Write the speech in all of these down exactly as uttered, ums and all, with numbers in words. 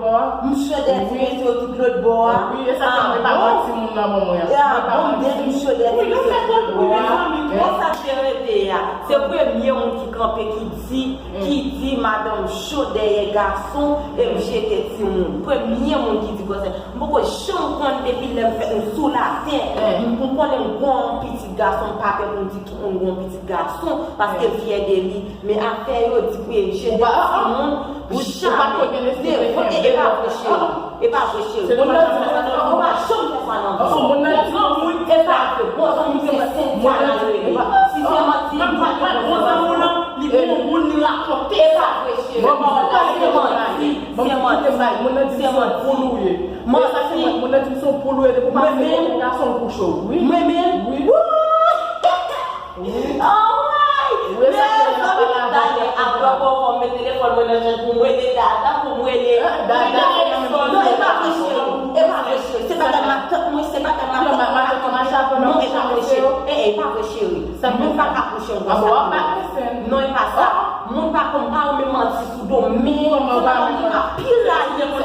bò a. M chòdè ti mesye yo ki t lòt bò a. Wi, e sa k fè mwen pa pran timoun nan ban mwen an. Ah bon, m depi m chòdè ti mesye yo ki t lòt bò a. Bon, sa te rete a. Se premye moun ki kanpe ki di, ki di madanm cho dèyè gason e m jete timoun. Premye moun ki di konsa. M poko janm konn depi lè m fèt m sou latè. M konnen m gon pitit gason, m pa pè pou m di tout moun gon pitit gason, paske fyè de li. Men afè yo di pou yo jete timoun, pou chame, devote, e pa vre cheri. E pa vre cheri. Moun nan di konsa, non, ou pa janm fè sa nan vi. Moun nan di, e pa vre. Bon zanmi se Sentya nan rele. Si se manti, m pa gen bon zanmi. Li gon moun li rakonte. E pa vre cheri. Se manti. Se manti. Moun nan di se yon poul ou ye. Manti. Moun nan di se yon poul ou ye, depi w pa se gason l kouche w, wi. Mwen menm? Wi. Alright! Mezanmi, dayè, apre w fè m met telefòn mwen nan chat pou m rele Dada, pou m rele Dada. Non, e pa vre cheri. E pa vre cheri. Se bagay matant mwen, se bagay matant mwen. Non, e pa vre cheri. E, e, e pa vre cheri. Moun pa ka kouche m konsa. Non, e pa sa. Moun pa konn pa renmen manti sou do m. Men, se bagay ki ka pi rayi moun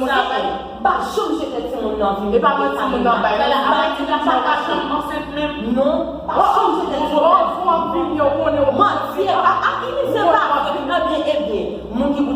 nan sa. M pa janm jete timoun nan vi m. E pa manti moun nan bay. Lala, apati la m pa ka janm ansent menm. Non, pa janm jete timoun nan vi m. Manti, e pa, a, ki se pa vre. Ebyen, ebyen, moun ki pou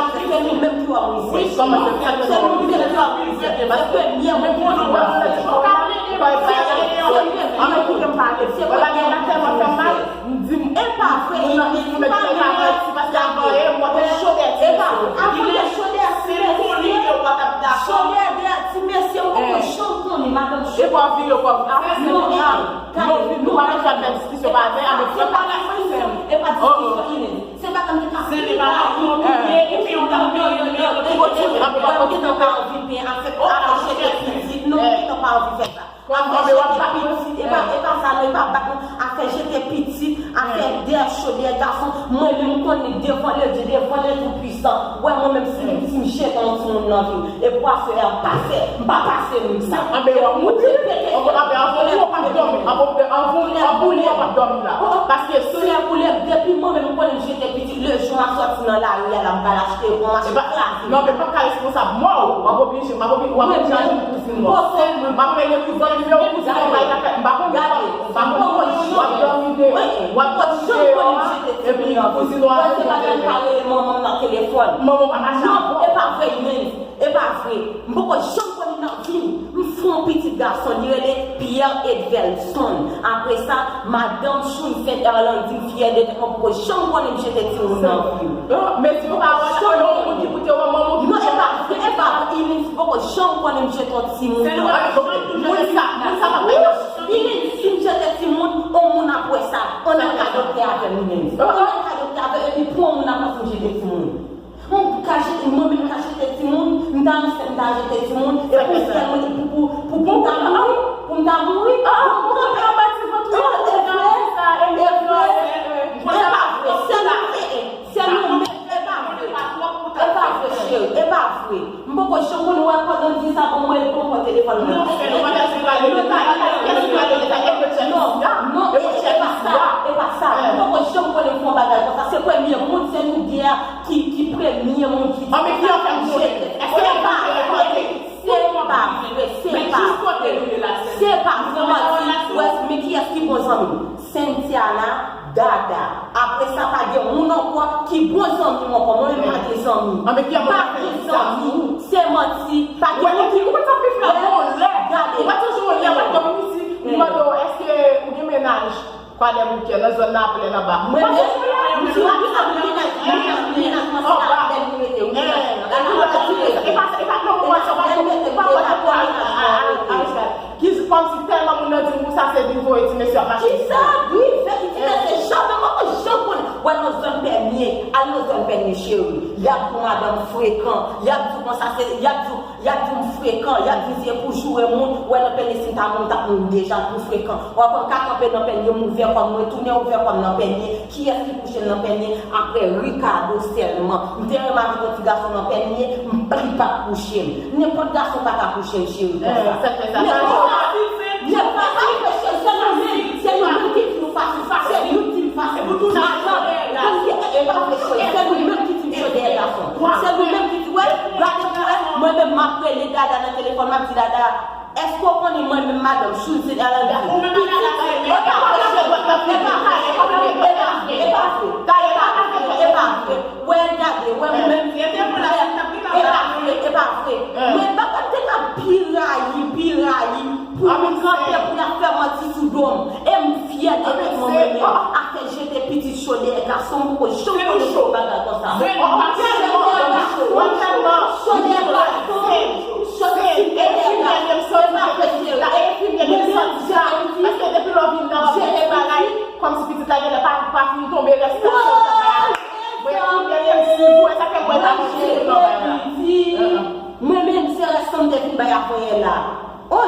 se nou menm ki wè moun isit. Wi, kòman se sa? Se nou menm ki wè moun isit. Se premye moun ki wè moun isit. An nou koute m pale. Se premye moun ki wè moun isit. M di m, e pa vre, Ines, se pa vre, paske avan, e, mwen te chode, e pa vre. Avan te chode, se mesye, chode de ti mesye, ou konprann, jan w konnen, madanm chode. E pa vre, e pa vre. Afè se nou, non, nou pa bezwen fè diskisyon pa tè, men fè pa la diskisyon, e pa diskisyon, Ines. Se pa kòm se ka fini la, epi ou ta, ou ta pa anvi pen, afè, afè chode pitit, non, ou ta pa anvi fè sa. Afè jete pitit, e pa, e pa sa non, e pa bat non. Afè jete pitit, afè dèyè cho, dèyè gason. Mwen menm m konnen devan Bondye, devan le Toupwisan. Wè mwen menm si m, si m jete yon timoun nan vi m. E pou aswè a m pase, m pa pase menm sa. Anben w ap mouri. Anben anvan ou p ap dòmi. Anvan ou p ap dòmi la. Paske si se pou lè depi mwen menm m konnen m jete pitit, le jou m ap sòti nan lari a la m pral achte yon machin kraze. Non, men m p ap ka responsab mò w. W ap oblije, m ap oblije, w ap oblije al jwenn kouzin mò. M ap rele kouzin, nimewo kouzin mwen bay la fèt. M pa konn, m pa konn, w ap dòmi deyò, w ap dòmi deyò, epi kouzin w ap rele manman nan telefòn. Manman w pa mache avè w. E pa vre, Ines. E pa vre. M poko janm konn li nan vi m. M fè yon pitit gason, li rele Pierre Edvelson. Apre sa, madanm Choune Saint Erlandy, m fyè de tèt mwen, m poko janm konnen m jete timoun nan vi m. Mesye yo pa wè la, yon moun ki koute w, manman w ki koute w. Non, e pa vre, e pa vre, Ines, m poko janm konnen m jete yon timoun nan vi m. Moun sa, moun sa pa bay nan. Ines, si m jete timoun, yon moun ap wè sa. Ann al ka doktè avè m, Ines. Ann al ka doktè avè m, epi pou yon moun ap panse m jete timoun. Mwen ka jete, mwen menm ka jete timoun, m ta ansent, m ta jete timoun, e pou frè mwen, e pou, pou, pou, pou m ta mouri, pou m ta mouri, pou m kanpe anba ti vant ou, e vre, e vre, e pa vre, sè nou, e, e, sè nou menm, e pa vre, e pa vre, cheri, e pa vre. M poko janm konn wè pandan m di sa, bon, mwen, bon, pran telefòn mwen. Non, non, e, e pa sa, e pa sa. M poko janm konnen fè yon bagay konsa. Se premye moun, se nou de a. Ki, ki premye moun ki di konsa, ki jete. Èske se pa vre? Se pa vre, se pa vre. Se pa vre, manti. Wè, men kiyès ki bon zanmi m? Cynthiana, Dada. Apre sa, pa gen moun ankò ki bon zanmi m ankò. Mwen menm pa gen zanmi. Pa gen zanmi. Se manti. Pa gen moun ki. Ou konn sa pi fla, ou lè. Gade. Ou pa t sonje yon lè, ou pa t konn vin isi, m mande w, èske ou gen mennaj? Kwadèboukè, nan zòn nan, plèn anba. Mwen menm, m di w, mennaj, mennaj, mennaj mwen se la plèn li rete, wi. E pa, e pa nan moman sa, ou pa, ou pa, ou pa, ki kòmsi tèlman moun nan di m konsa, se di voye ti mesye ap mache. Kisa? Wi, fè ki ti mesye, janm, mwen pa janm konn. Wè nan zòn Pènye, al nan zòn Pènye, cheri. Y ap di w madanm frekan, y ap di w konsa, se, y ap di w Y ap di m frekan, y ap di se pou joure moun, ou wè nan Pènye si m ta mouri, m t ap mouri deja, m frekan. W ap wè m ka kanpe nan Pènye, m ouvè kò m, mwen tounen ouvè kò m nan Pènye. Kiyès ki kouche m nan Pènye? Apre Ricardo sèlman. M te renmen avèk yon ti gason nan Pènye, m, li p ap kouche m. Nenpòt gason pa ka kouche m, cheri, konsa. Nenpòt, nenpòt, se nou menm, se nou menm ki di nou fasil, se nou ki di nou fasil. Madanm, e pa vre, cheri, se nou menm ki di nou fasil, gason. Se nou menm ki Wè, gade pou wè, mwen menm m ap rele Dada nan telefòn, m ap di Dada, èske w konnen mwen menm madanm Choune Saint Erlandy? Pitit, e pa vre, e pa vre, e pa vre, e pa vre, e pa vre, e pa vre. Wè, gade, wè, mwen menm, e pa vre, e pa vre. Mwen, bagay te ka pi rayi, pi rayi. Pou moun kanpe pou y ap fè manti sou do m. E m fyè de tèt mwen, mwen menm. Afè jete pitit cho dèyè gason, m poko janm konnen fè yon bagay konsa. Jete dèyè gason, cho dèyè gason, cho pitit dèyè gason. E pa vre, cheri. E mwen menm, jete pitit, jete pitit. Kòmsi pitit la genlè pa, pa fin tonbe, rès la. Mwen menm, se rès lan m te vin bay avanyè la. Oh,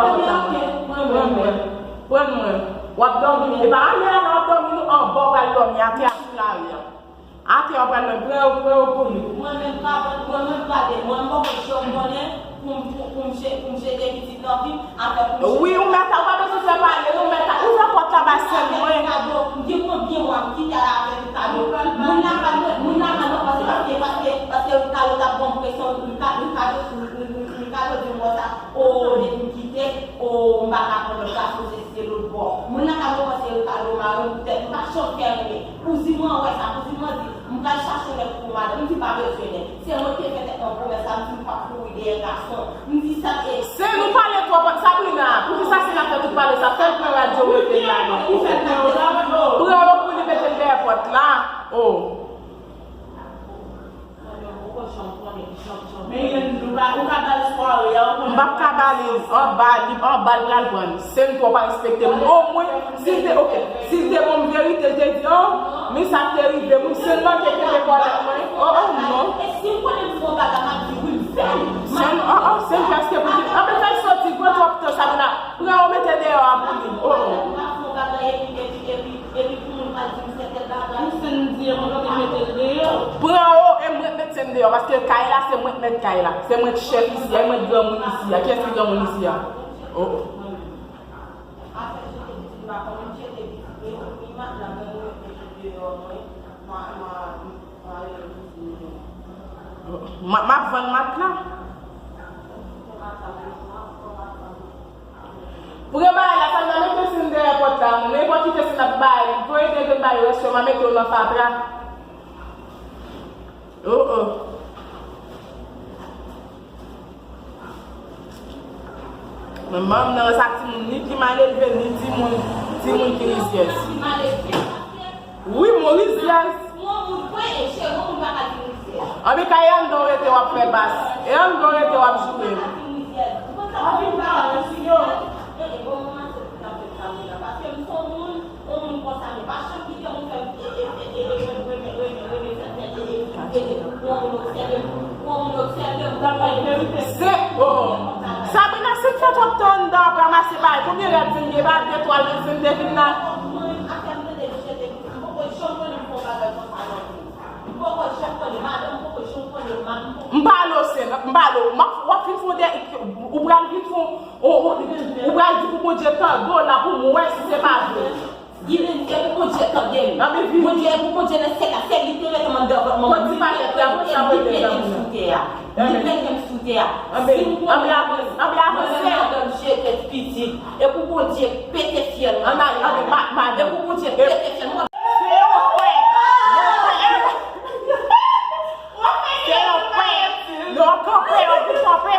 pran kòb la. Pran mwen. Pran mwen. W ap dòmi. E pa ale la, w ap dòmi, nou anba w pral dòmi atè a sou lari a. Atè w pral mwen, pran yo, pran yo pou li. Mwen menm pa, mwen menm pa de, mwen m poko jòm konnen pou m, pou, pou m je-, pou m jete pitit nan vi m, afè pou m jete. Wi, ou mèt a, ou pa bezwen fè pale, ou mèt a, ou fè pòt la bay sèl mwen. Kado, m gen Poutèt m pa chanpyè renmen. Kouzin mwen wè sa, kouzin mwen di, m pral chache nèg pou ou, madanm, m di pa bezwen nèg. Se mwen ki te fè tèt mwen pwomès la, m di m p ap kouri dèyè gason. M di sa e. Se nou pale twòp, Sabrina, poukisa se n ap fè tout pale sa? Fè l pran radyo mete l la non. Pran yo pou li mete l dèyè pòt la. Oh. M p ap ka ba li, anba li, anba l pral pran. Se m tou pa respekte m. Omwen, si l te, ok, si l te ban m verite, l te di, oh, men sa k te rive m, wi, se l manke kenbe kòlèt mwen. Oh, oh, non. Se m, oh, oh, se m prèske pou di, anben fè l soti, pran twòp tan, Sabrina. Pran yo mete deyò a pou li. Oh, oh. Epi pou moun pa di m sèten bagay. Ou fin di yo, mwen mete l deyò. Pran yo e mwen k met tèt m deyò, paske kay la, se mwen k mèt kay la. Se mwen k chèf isi a, e mwen k granmoun isi a. Kiyès ki granmoun isi a? Oh, oh. Afè jete pitit m pa konnen, m jete pitit mwen, epi madanm mwen mwen mete l deyò mwen, mwen, mwen, mwen rele pitit mwen. M, m ap vann mat la. Pran bagay la, sa m nan mete sin dèyè pòt la, non. Men pa kite sin ap bay. Voye de grenn bagay yo, restou, m a mete yo nan fatra. Oh, oh. Men manm nan sa timoun, ni ki mal elve, ni timoun, timoun ki rizyèz. Wi, m rizyèz. Anben kay anndan w rete w ap fè bas. E anndan w rete w ap joure. Se, oh, oh. Sabrina, si m fè twòp tan anndan ap ranmase bagay, konbyen rad fin gen? Pa de twa rad fin te vin la. M pale w, se, m pale w, m ap, w ap vin fè yon de, ou pral vin fè yon, ou, ou, ou pral di pou Bondye tande w la pou m wè si se pa vre. Li menm, e pou Bondye tande m. Bondye, e pou Bondye nan syèl la, se li te mete m anndan vant manman m, li te pete m sou tè a. Li pete m sou tè a. Si m konnen mwen menm madanm jete pitit, e pou Bondye pete fyèl mwen nan syèl la. E pou Bondye pete fyèl mwen. Se yon pwen. Yon pwen. Yo kanpe, yo pou kanpe.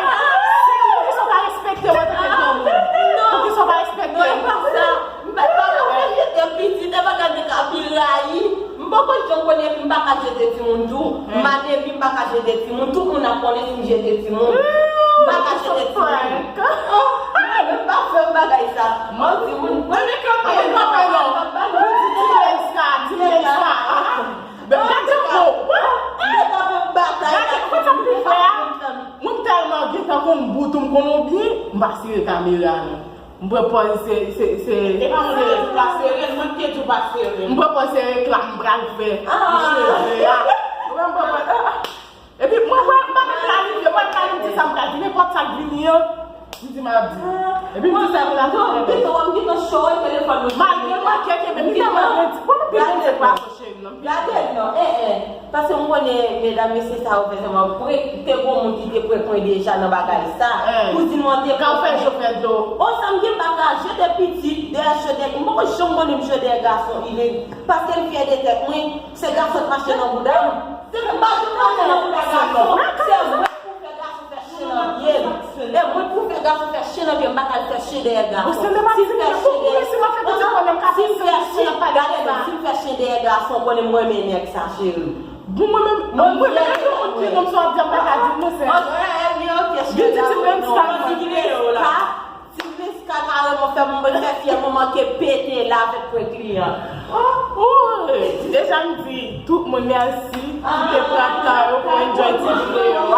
Si, poukisa w pa respekte mwen, tete granmoun? Poukisa w pa respekte m? Non, e pa sa. M pa, m pa ka jete pitit, e pa gade ka pi rayi. M poko janm konnen epi m pa ka jete timoun tou. M ane epi m pa ka jete timoun. Tout moun ap konnen si m jete timoun. M pa ka jete timoun. Oh, m pa fè yon bagay sa. Mwen timoun. Mwen men kanpe, kanpe non. Di m Meliska, di m Meliska. Gade pou. Gade pou sa m te fè a. Mwen tèlman gentan konn bout ou m konn ou byen, m pa sere kamera non. M pran pòz se, se, se. E pa mwen ki di w pa sere l, mwen ki di w pa sere l. M pran pòz se reklam m pral fè pou cheve a. Ou wè m pran pòz, ah, ah. Epi mwen, mwen, m pa menm planifye, mwen planifye sa m pral di, nenpòt sa k vini an, m di m ap di. Epi m di sa m pral fè. Malgre mwen kèk, men m tèlman grandi, bon, m pi grandi se pwason cheri m nan. Gade non, eh, eh. Paske m konnen medam mesye sa yo fè sèlman pre, te gon moun ki te prèt mwen deja nan bagay sa. Kouzin mwen te prèt mwen. Ka w fè jofè dlo. O sa m gen pa ka jete pitit dèyè jete, m poko janm konnen m jwe dèyè gason ilegal. Paske m fyè de tèt mwen, se gason k mache nan bouda m. Se m pa janm mache nan bouda gason, se mwen pou fè gason fè chen nan pye m. E mwen pou fè gason fè chen nan pye m, m pa ka al fè chen dèyè gason. Si m fè chen dèyè, si m fè chen, gade non, si m fè chen dèyè gason, konnen mwen renmen nèg sa, cheri. Bon, mwen menm, mwen menm, mwen menm, mwen menm, mwen menm, sa w ap di a m pa ka di l non, sè. Li di ti Meliska, li di Meliska, ti Meliska kareman fè mwen fè fyèl mwen manke pete la avèk pwen kliyan. Deja m di tout moun mèsi ki te pran tan yo pou enjoy ti videyo a.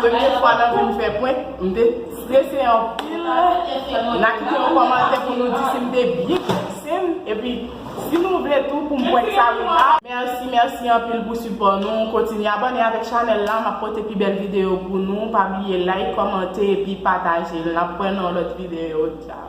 Premye fwa nan vi m fè prank, m te strese anpil. N a kite yon kòmantè pou nou di si m te byen strese m. Epi, si nou vle tou pou m prank Sabrina. Mèsi, mèsi anpil pou sipò nou. Kontinye abòne avèk chanèl la. M ap pote pi bèl videyo pou nou. Pa bliye like, kòmante epi pataje l. N ap wè nan yon lòt videyo. Tchao.